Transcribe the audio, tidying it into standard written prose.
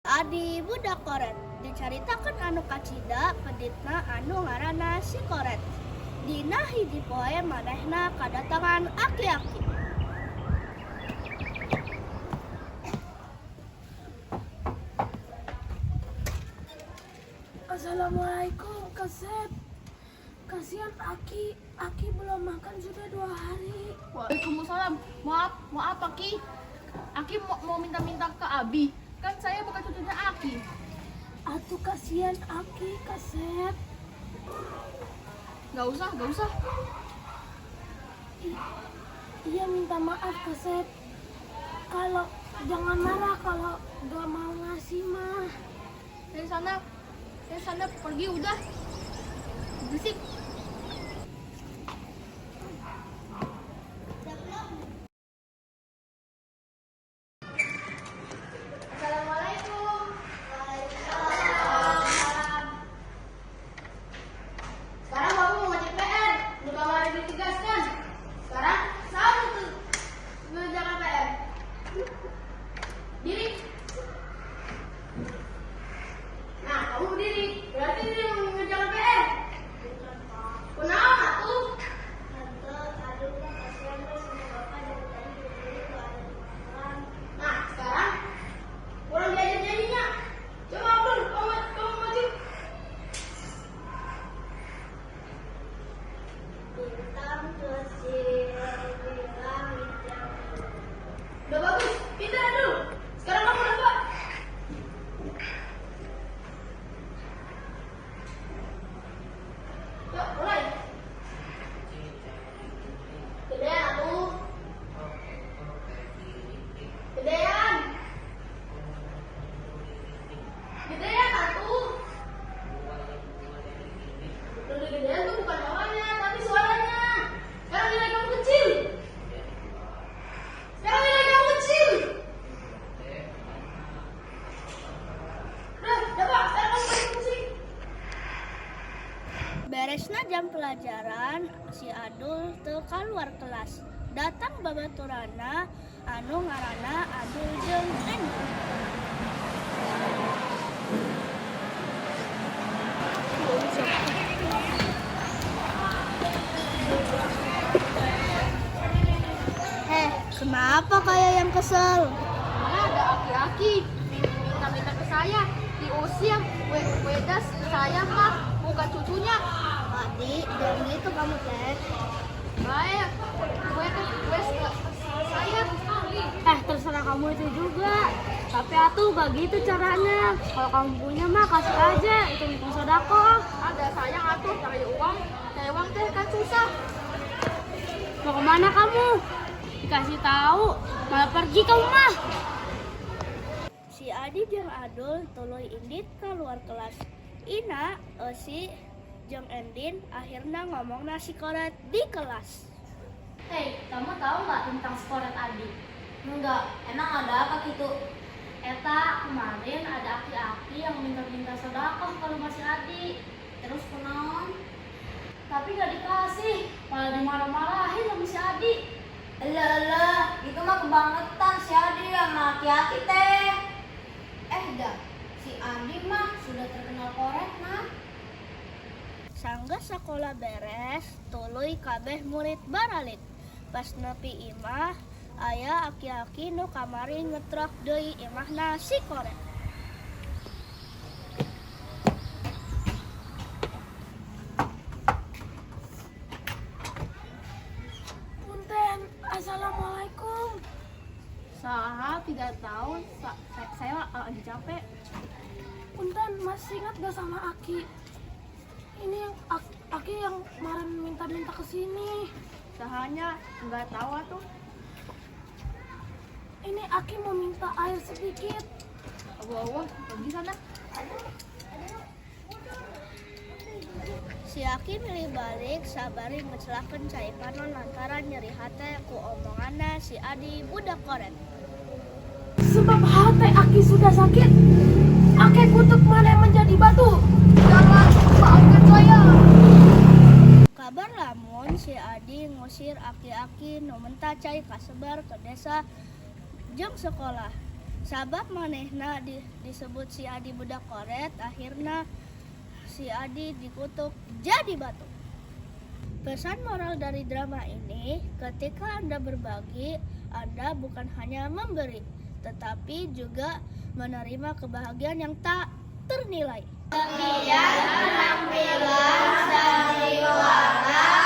Adi budak koret dicaritakeun anu kacida peditna anu ngaranna si Koret. Dina hiji poe manehna kadatangan aki-aki. Assalamualaikum, Kasep. Kasihan Aki, Aki belum makan sudah 2 hari. Waalaikumsalam. Maaf, maaf, Aki. Aki mau minta-minta ke Abi. Kan saya bukan cucunya Aki. Atuh kasihan Aki, Kasep. Gak usah, gak usah. Iya, minta maaf, Kasep. Kalau jangan marah kalau gak mau ngasih mah. Dari sana pergi udah. Berisik. Assalamualaikum. Waalaikumsalam. Sekarang kamu mau ngecek PR. Udah kemarin ditugaskan. Sekarang saya tuh mengerjakan PR. Diri. Nah, kamu berdiri. Berarti dia mengerjakan PR. Kunaon atuh? Tante, aduh, Pak, kasihan we sama Bapak, dari tadi berdiri gak ada makan. Nah, sekarang kurang diajar nyanyinya. Coba Abdul, kamu maju. Bintang kecil di langit yang Udah bagus, pintar Abdul. Sekarang kamu coba. Yuk, mulai. Gedean atuh. Gedean. Gedean atuh. Lebih gedean tuh bukan bawahnya, tapi suaranya. Sekarang nilai kamu kecil. Sekarang nilai kamu kecil. Udah, coba. Sekarang kamu kasih musik. Beresna jam pelajaran, si Adul teu kaluar kelas. Datang babaturanna anu ngaranna Adul jeung Endin. Heh, kenapa kayak yang kesel? Mana ada aki-aki minta-minta ke saya, diusir, wedas saya mah bukan cucunya. Adi, jangan gitu kamu teh. Baik, gue gue saya. Eh, terserah kamu itu juga. Tapi atuh gak gitu caranya. Kalau kamu punya mah kasih aja, itu hitung sodakoh. Ada sayang atuh cari uang teh kan susah. Mau kemana kamu? Dikasih tahu, malah pergi kamu mah. Si Adi jeung Adul tuluy indit keluar kelas. Ina, Esi, jeung Endin akhirna ngomongna si Koret di kelas. Hei, kamu tahu nggak tentang si Koret Adi? Enggak, emang ada apa gitu? Eta, kemarin ada aki-aki yang minta-minta sodakoh ke rumah si Adi. Terus kunaon? Tapi gak dikasih, malah dimarah-marahin sama si Adi. Elah, elah, itu mah kebangetan si Adi sama aki-aki teh. Eh dah, si Adi mah sudah terkenal koret nah. Sanggeus sakola beres, tuluy kabeh murid baralik. Pas nepi imah, aya aki-aki nu kamari ngetrok deui imahna si Koret. Punten, assalamualaikum. Saha, tidak tahu, saya lagi capek. Punten, masih ingat gak sama Aki? Ini yang Aki yang kemarin minta-minta ke sini. Sahanya, nggak tahu atuh. Ini Aki mau minta air sedikit. Allah, Allah, pergi sana. Si Aki milih balik sabari ngecelakeun cai panon lantaran nyeri hate ku omonganna si Adi budak koret. Sebab hati Aki sudah sakit. Aki kutuk mana menjadi batu. Jangan, maafkan saya. Kabar lamun si Adi ngusir aki-aki nu menta cai kasebar ke desa jeung sekolah. Sabab manehna disebut si Adi budak koret, akhirna si Adi dikutuk jadi batu. Pesan moral dari drama ini, ketika Anda berbagi, Anda bukan hanya memberi, tetapi juga menerima kebahagiaan yang tak ternilai. Sekian penampilan sandiwara.